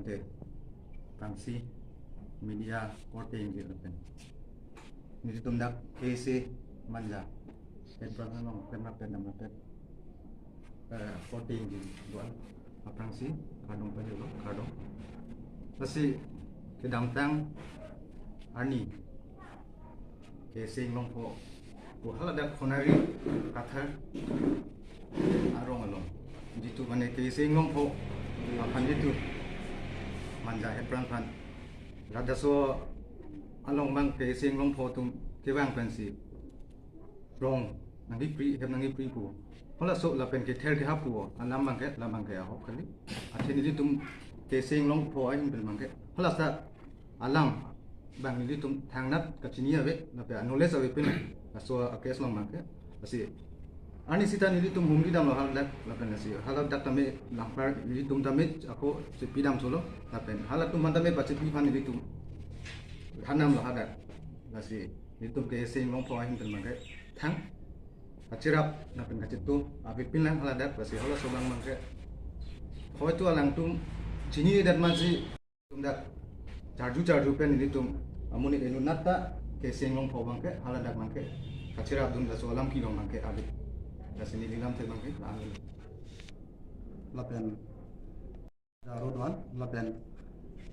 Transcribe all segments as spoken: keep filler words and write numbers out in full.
Te, aphrangsi media korte ingjir lapen nelitum dak K S A Manja head branch along pen lapen dam lapen, eh, korte ingjir do-an aphrangsi kardom pajirlo, kardom. Lasi kedamtang arni K S A Inglongpho pu haladak Khonari Kathar arong along, jitu mane K S A Inglongpho aphan jitu Manja head branch aphan, ladak laso along abang K S A Inglongpho atum kevang pensi rong nangkepri, hep nangkepri pu. Halaso lapen kether kehap pu alam abangke, alam abangke ahok kali. Athe nelitum K S A Inglongpho ahin pen abangke halasa alam abang nelitum thangnat kachini ave, lapen knowledge ave pen laso a-case along abangke. Lasi arni sita nelitum humri damlo haladak, lapen lasi haladak tame Lamphlar nelitum tame ako chepi dam solo, lapen halatum aphan tame pachepi aphan nelitum hanam lo hadak. Lasi nelitum K S A Inglongpho ahin pen abangke thang kachirap lapen kachetu ave pinlang haladak. Lasi halaso abang abangke hoitu alangtum chinidet mansi tum dak charju charju pen nelitum amonit inut nat ta K S A Inglongpho abangke haladak abangke kachirap dun laso alam kelong abangke ave. Lasi neli lamthe abangke la-an. Lapen aro do-an lapen,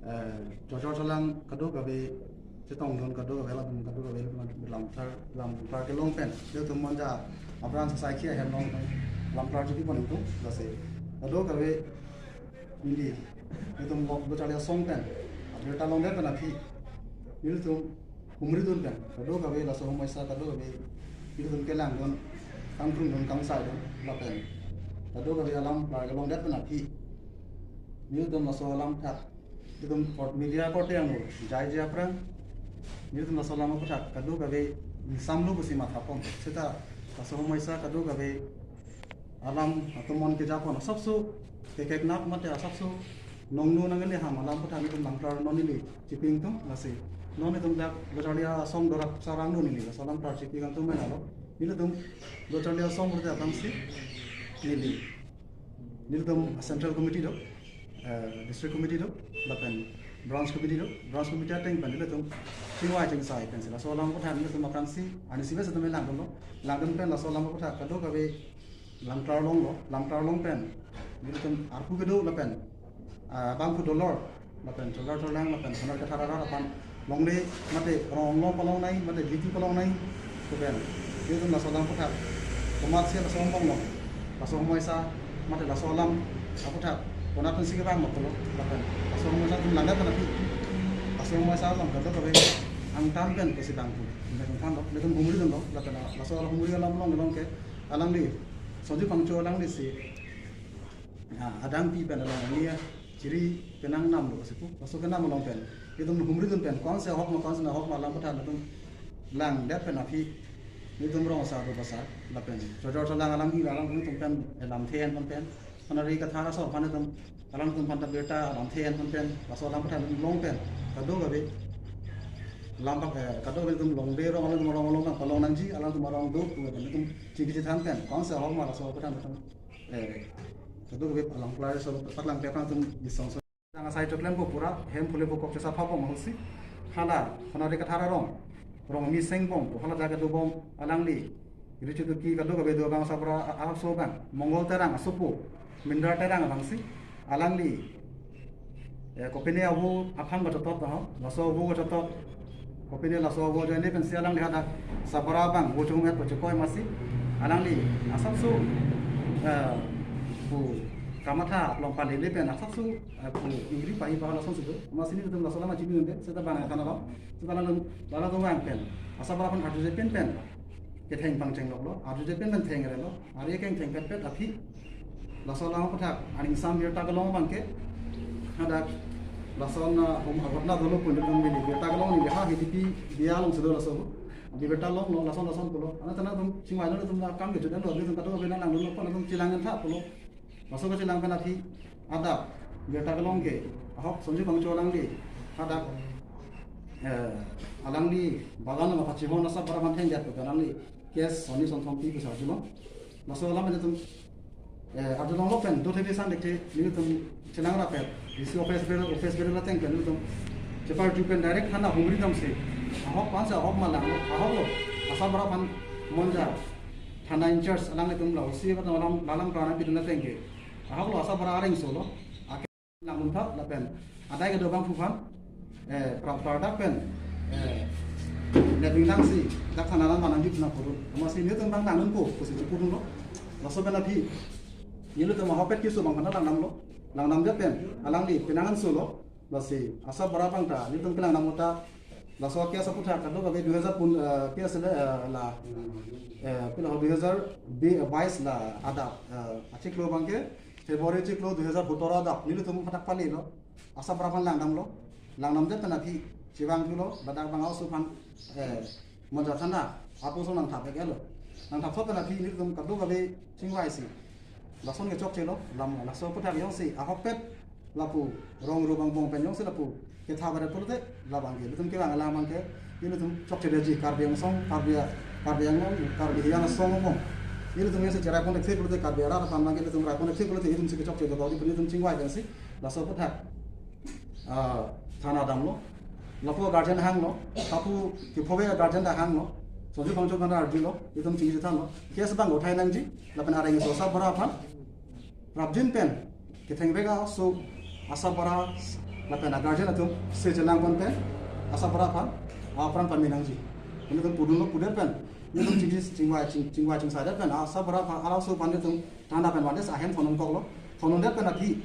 eh, chojor cholang kadokave chetongdun kadokave lapen kadokave Lamphlar, Lamphlar kelong pen, ilitum Manja a-branch asai kia hem long pen Lamphlar chepipon ilitum. Lasi kadokave neli, ilitum lo, lo charli asong pen abirta longdet pen aphi nelitum humri dun pen kadokave laso homoisa kadokave ilitum kelangdun, kangkrungdun, kangsaidun lapen kadokave alam Lamphlar kelongdet pen aphi nelitum laso alam aputhak, ilitum kor-, media korte angno jaije aphrang nelitum laso alam aputhak kadokave ingsamlo pusi mathapon. Seta laso homoisa kadokave alam atum mon kejapon asapso kekek nap mate asapso nongno nangli ham alam aputhak nelitum Lamphlar non neli chepi ingtung. Lasi non nelitum dak lo charli asong dorak sarang non neli laso Lamphlar chepi kangtung menalo. Nelitum lo charli asong pulote aphrangsi neli, nelitum central committee do, eh, district committee do, lapen branch committee do, branch committee ateng pen nelitum chingvai chingsai pensi laso alam aputhak nelitum aphrangsi arnisi pen setame langdunlo. Langdun pen laso alam aputhak kadokave Lamphlar longlo, Lamphlar long pen nelitum arpu kedo lapen, ah, bangphu dolor lapen chojor cholang lapen Khonari Kathar arat aphan longle mate rong long palong nai mate bitu palong nai pu pen nelitum laso alam aputhak komatsi laso angbong long laso homoisa mate laso alam aputhak konat pensi kevang ma pulo lapen laso homoisa atum langdet pen aphi laso homoisa alam kadokave angtan pen pusi bangphu nelitum thanlo, nelitum humri dunlo lapen laso alam humri alam long long ke alangli Sonju Phangcho alanglisi, ah, adang pi pen along ani chiri penang namlo pusi pu, laso kenam along pen nelitum humri dun pen kosonsi ahok ma kosonsi nahok ma alam aputhak nelitum langdet pen aphi nelitum rong asar do asar lapen chojor cholang alam hi alam nelitum pen, eh, lamthe enpon pen Khonari Kathar aso aphan nelitum alangtum aphan ta birta lamthe enpon pen laso alam aputhak nelitum long pen kadokave lam bak, eh, kadokave nelitum longde rong alangtum arong along nang palong nangji alangtum arong do pu nelitum chingki chethan pen kosonsi ahok ma laso aputhak nelitum, eh, kadokave Lamphlar aso paklang pen atum disong so. Tang asai choklempo pura, hem phulepo kok chesa phapong ahutsi. Hala, Khonari Kathar arong, Rongmi Sengbong pu hala jaga dobom alangli, iri chutuki kadokave do abang asabra a-, aso abang, Mongol Terang asopo, Mindar Terang abangsi, alangli, eh, kopine avo aphan kachotot ho, laso avo kachotot, kopine laso avo ajoine pensi alangli hadak sabra abang vo chungnat pachekoi masi alangli asapso, eh, pu kamatha along palele pen asapso, eh, pu ingri pahi pa lason sudo. Masi nelitum laso alam chini unde, seta bang than along. Seta lalu, lalu tum bang pen. Asabra aphan arjuje pen pen ketheng pangchengloklo, arjuje pen pen thengrelo, ari keng thengpet pet aphi. Laso alam aputhak aning sam birta kelong abangke hadak lason, ah, hom agot na dolo pun dum bili birta kelong ni ha H D P dia alongsi do laso. Di birta longlo lason lason pulo. Anat anat tum chingvai nelitum akam kejut lo, nelitum kadokave nangdunlo, nelitum chelang tha pulo. Laso kachelang pen aphi hadak birta kelong ke ahok Sonju Phangcho alangli hadak, eh, alangli bagan lo pachihon asabra aphan thengdet pu alangli case soni sonthom pi pu sarjulo. Laso alam nelitum Eh, arjulonglo pen, dothe bisan dekhe, nelitum chenang rapet, D C office bearer, office bearer ateng pen nelitum chepar ju pen direct thana humri damsi. Ahok pan si ahok malang, ahok lo, Asabara aphan Monja thana in charge alanglitum la O C pen alam, alam prana pidun ateng ke. Ahok lo Asabara areng solo, ake lang untha lapen, adai kedo abangphu aphan, eh, pra-, pardak pen, eh, neping langsi, dak thana lang manang jip na purun. Amatsi nelitum bang nangnun po, pusi chipurun lo. Laso pen aphi, nelitum ahokpet keso abang aphan langdamlo. Langdamdet pen, alangli penang an solo. Lasi, Asabara abang ta, nelitum kelang dam uta. Laso ke asa puthak kadokave dui hajar pun, eh, ke asile, eh, la, eh, pila dui hajar bais la adap, eh, achiklo abang ke, February chiklo dui hajar sotoro adap, nelitum hadak pali lo. Asabara aphan langdamlo. Langdamdet pen aphi chevang thulo, ladak bang a-oso aphan, eh, Monja thana, apo so nangthap ek lo. Nangthap thot pen aphi nelitum kadokave chingvaisi. Lason ke chokchelo, lam laso aputhak jongsi, ahokpet, lapu, rong ru bang bong pen jongsi lapu, ketha bare pulote, labang ke, nelitum kevang alam abang ke, nelitum chokchedetji, Karbi Anglong, Karbi, Karbi Anglong, Karbi Hiang asong bong. Nelitum jongsi cherai pon thekthe pulote, Karbi arat aphan abang ke, nelitum rai pon thekthe pulote, nelitum si kechokche do, nelitum chingvai pensi, laso aputhak, ah, thana damlo. Lapu guardian hanglo, lapu kephove guardian ta hanglo. Sonju Phangcho kan arjulo, nelitum chingvai thanlo. Case abang uthai nangji, lapen areng so Asabara aphan prapjin pen, kethengvek a-oso Asabara lapen a-guardian atum se chelang pon pen, Asabara aphan apran pame nangji. Nelitum pudunlo, pudet pen, nelitum chingvai, chingvai, ching-, chingvai chingsaidet pen, Asabara aphan, a-oso aphan nelitum thana pen vandet ahem thondun koklo. Thondundet pen aphi,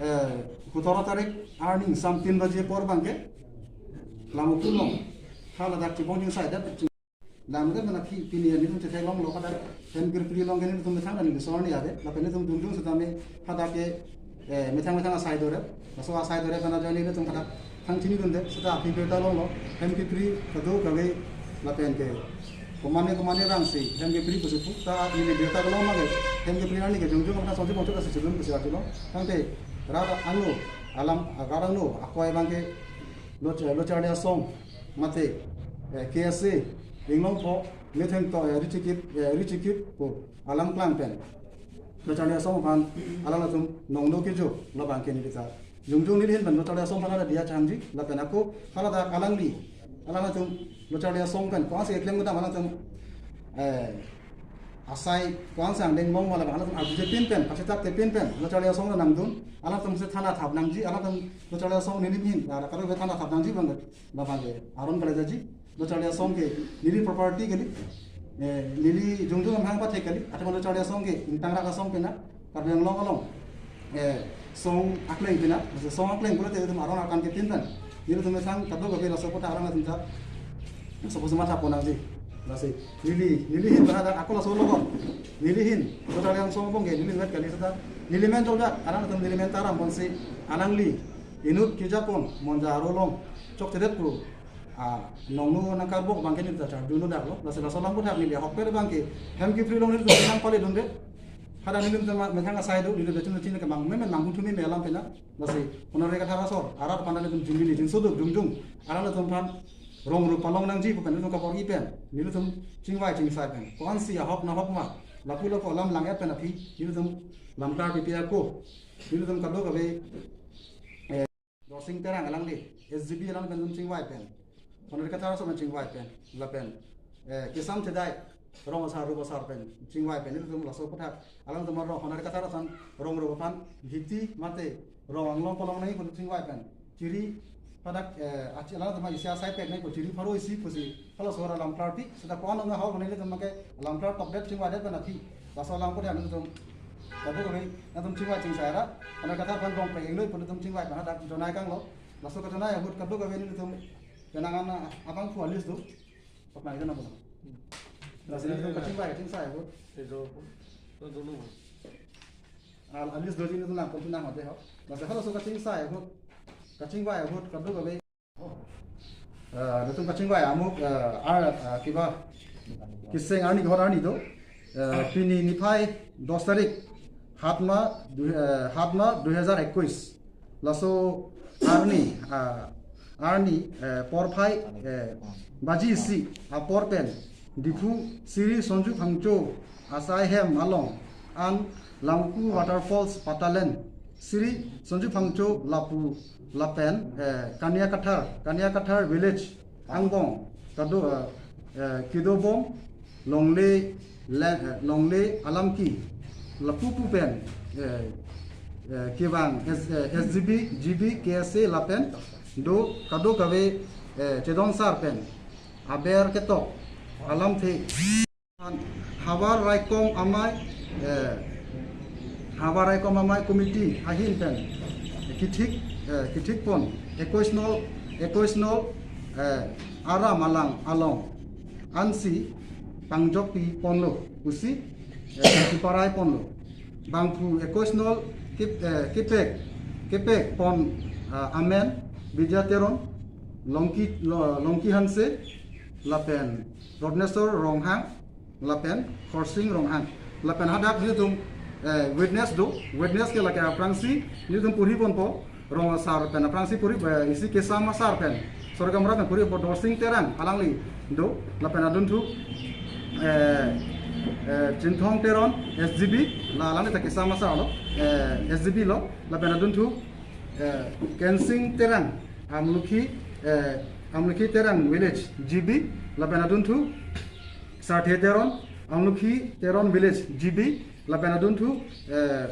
eh, sotoro tarik arni sam tin baje apor abang ke, Lamukun along, haladak chibong chingsaidet, ching-, langdet pen aphi, pini nelitum chetheklonglo, hadak hem kirpri along ke nelitum methang dan neli sorni ave, lapen nelitum dungjung setame hadak ke, eh, methang methang asai dore, laso asai dore pen ajoine nelitum hadak thang chinidunde, seta aphi birta longlo, hem kirpri kadokave lapen ke, komane komane abang si, hem kirpri pusi pu, ta neli birta kelong ma ke, hem kirpri arni ke jongjong aphan Sonju Phangcho ta si chidun pusi arjulo, tangte, rat angno, alam, rat angno, akoi abang ke, lo, lo charli asong, mate, eh, K S A, Inglongpo, methang to, eh, Richikip, eh, Richikip, po, alam klang pen. Lo charli asong aphan, alanglitum nongno kejo, labang ke neli ta. Jongjong neli ahin pen, lo charli asong aphan ada dia changji, lapen ako, haladak alangli, alanglitum, lo charli asong pen, ko-ansi keklem kedam alangtum, eh, asai, ko-ansi angdeng mong wala bang, alangtum arjuje pin pen, pachetak te pin pen, lo charli asong nangdun, alangtum si thana thap nangji, alangtum, lo charli asong nelihin, la, la, karo thana thap nangji abang, labang ke, aron kali jaji, lo charli asong ke, neli property kali, eh, neli jongjong amahang pathek kali, athe lo charli asong ke, ingtang rak asong pena, Karbi Anglong along, eh, song akleng pena, song akleng pulote itum aron akan ke tin pen, nelitum methang kadokave laso aputhak aron atum ta, laso pusi matha pon nangji, lasi, neli, nelihin bahada ako laso logon, nelihin, lo charli asong abang ke, neli vet kali seta, neli men jok dak, aron atum neli men taram ponsi, alangli, inut kejapon, Monja aro along, chokchedet pu, ah, nongno nangkarbok abang ke neli ta charjuno daklo, lasi laso alam aputhak neli ahokpet abang ke, hem kirpri along nelitum nangpali dunde. Hadak nelitum tema methang asai do, nelitum bechun chin ke mang, memen mang hum thumi me alam pena, lasi, Honorary Kathar asor, arat aphan nelitum jumili, jinsoduk, jongjong, alanglitum aphan, rong ru palong nangji, pu pen nelitum kabor-i pen, nelitum chingvai chingsai pen, ko-ansi ahok nahok ma, lapu lapu alam lang-et pen aphi, nelitum lamklar pipi ako, nelitum kadokave, eh, Dorsing Terang alangli, S G B alang pen nelitum chingvai pen, Honorary Kathar asor pen chingvai pen, lapen, eh, Kisam Chedai, rong asar ru asar pen, chingvai pen, nelitum laso aputhak, alangtum arong, Honorary Kathar ason, rong ru aphan, hiti mate, rong anglong palong nangji pu chingvai pen, chiri, hadak, eh, achi alangtum isi asai pek nangji pu chiri pharo isi pusi, halaso alamklar pi, seta ko-an ong ahok nelitum make, alamklar tokdet chingvaidet pen aphi, laso alam aputhak nelitum, kadokave, nelitum chingvai chingsai ra, Honorary Kathar aphan rong pek ingloi pu nelitum chingvai pen hadak jonai kanglo, laso kajonai ahut kadokave nelitum, penang an abangphu a-list do, Poknai jana bola. Lasi nelitum kachingvai, kachingsai ahut. Itu, itu dulu. Al-, a-list doji nelitum nangkon tu nang hote ho. Lasi halaso kachingsai ahut, kachingvai ahut, kadokave. Eh, nelitum kachingvai amuk, eh, ar, eh, kiba, kiseng arni kehor arni do. Eh, pini niphai dos tarik, hatma, du-, eh, hatma dui hajar ekuis. Laso arni, ah, arni, eh, porphai, eh, baji isi apor pen, Diphu Siri Sonju Phangcho asai hem along an Langku Waterfalls, Pataland, Sri Sanju Phangcho lapu lapen eh, Kania Kathar, Kania Kathar Village angbong kado eh, eh, kedobom longle la- eh, longle alamki lapu pu pen eh, eh, kevang S- eh, S G B, G B, K S A lapen do kadokave eh, chedon sar pen aber ketok alamthe. Havar Raikom Amei, eh, Havar Raikom Amei Committee ahin pen kithik eh, kithik pon ekuis nol ekuis nol eh, aram alang along ansi pangjokpi ponlo pusi eh, chiparai ponlo. Bangphu ekuis nol kip- eh, kipek kipek pon ah, amen Bidya Teron, Longki Lo- Longki Hanse lapen Rotnesor Ronghang lapen Khorsing Ronghang. Lapen hadak nelitum eh, witness do, witness ke lake aphrangsi nelitum puri ponpo, rong asar pen aphrangsi puri eh, isi kesam asar pen, Sorgamra pen puri ponpo Dorsing Terang alangli do, lapen adunthu eh, eh, Chinthong Teron S G B, la alangli ta kesam asar lo, eh, S G B lo, lapen adunthu eh, Kensing Terang Amlukhi eh, Amlukhi Terang Village G B, lapen adunthu Sarthe Teron, Amlukhi Teron Village G B, lapen adunthu eh,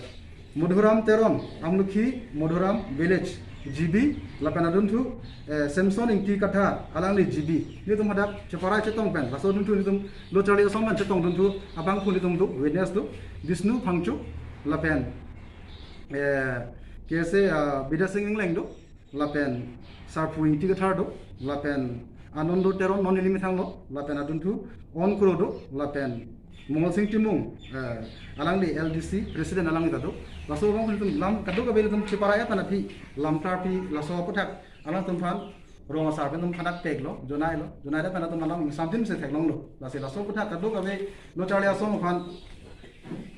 Madhuram Teron, Amlukhi Madhuram Village G B, lapen adunthu eh, Samson Ingti Kathar alangli G B. Nelitum hadak cheparai chetong pen, laso adunthu nelitum lo charli asom pen chetong dunthu abangphu nelitum do, witness do, Bishnu Phangcho, lapen eh, K S A ah, Bidya Sing Engleng do, lapen Sarphu Ingti Kathar do, lapen Anando Teron non ili methang lo, lapen adunthu On Kro do, lapen Mongol Sing Timung eh, alangli L D C president alangli ta do. Laso abang nelitum lam kadokave nelitum cheparai pen aphi lam tarpi laso aputhak alangtum aphan rong asar pen nelitum phanak pek lo, jonai lo, jonai da pen nelitum alam samtin si theklong lo. Lasi laso aputhak kadokave lo charli asom aphan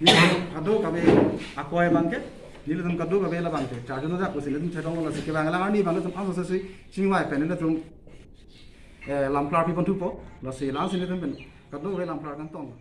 nelitum kadokave akoi abangke, nelitum kadokave labangke charjun jak pusi nelitum thedong lo, lasi kevang alang arni abang nelitum aso sesi chingvai pen nelitum eh, lam tarpi ponthupo, lasi la-ansi nelitum pen kadokave lam tar kantong.